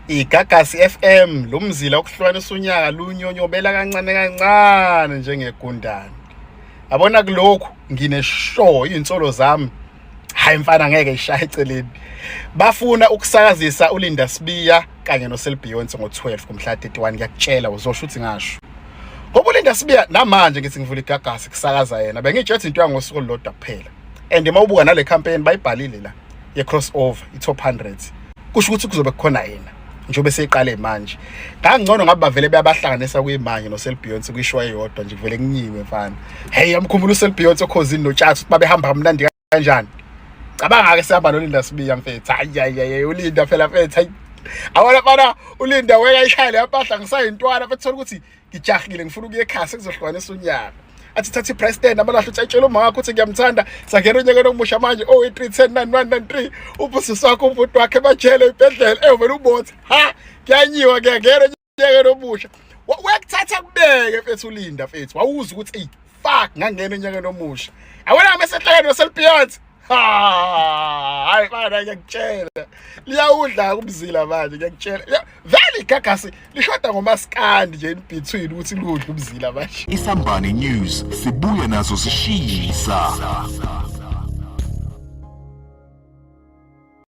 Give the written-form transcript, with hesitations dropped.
Igagasi FM lo mzila okuhlukanisa unyaka lunyonyobela kancane kancane njengegundane. Yabona kulokhu ngine sure izinsolo zami hayi mfana ngeke ishaye eceleni. Bafuna ukusakazisa uLinda Sibiya kanye noSel Beyonce ngo-12 kumhla 31 ngiyakutshela uzosho ukuthi ngasho. Ngoba uLinda Sibiya namanje ngithi ngivula igagasi kusakaza yena bengitshethe into yangosuku olulodwa kuphela. And uma ubuka nale campaign bayibhalile la ye crossover i top 100 kusho ukuthi kuzobe kukhona yena njengoba seyiqale manje kangcono ngabe bavele beyabahlanganisa kuyimanje noSel Beyonce kwishow eyodwa nje kuvele kunyiwe mfana. Hey, yamkhumbula uSel Beyonce okhozini noTshatha ukuthi babehamba kamnandi kanjani. Cabanga ke sihamba noLinda Sibiya mfethu. Hayi hayi hayi, uLinda phela mfethu, hayi awona mfana uLinda weka ishaya le mpahla ngisayintwana mfethu, thola ukuthi ngijahile ngifuna ukuya ekhaya sekuzohlukanisa unyaka. Athi thatha i-president amalahle uthi ayitshela umama wakho ukuthi ngiyamthanda, sangena unyakeni omusha manje 0 3 10 9 1 9 3 ubusisi wakho ubhuti wakhe bajele ibhedlela ewuvele ubothe ha kuyanyiwa kuyangena unyakeni omusha. Uyakuthatha kubeke mfethu uLinda mfethu, wawuza ukuthi eyi fuck ngangena unyakeni omusha. Awona mesehlakeni noSelbeyonce. Ha, hayi bana ngiyakutshela. Liyawudla umzila manje ngiyakutshela. Vele igagasi lishoda ngomaskandi nje in between ukuthi ludle umzila manje. Isambane News sibuya nazo sishisa.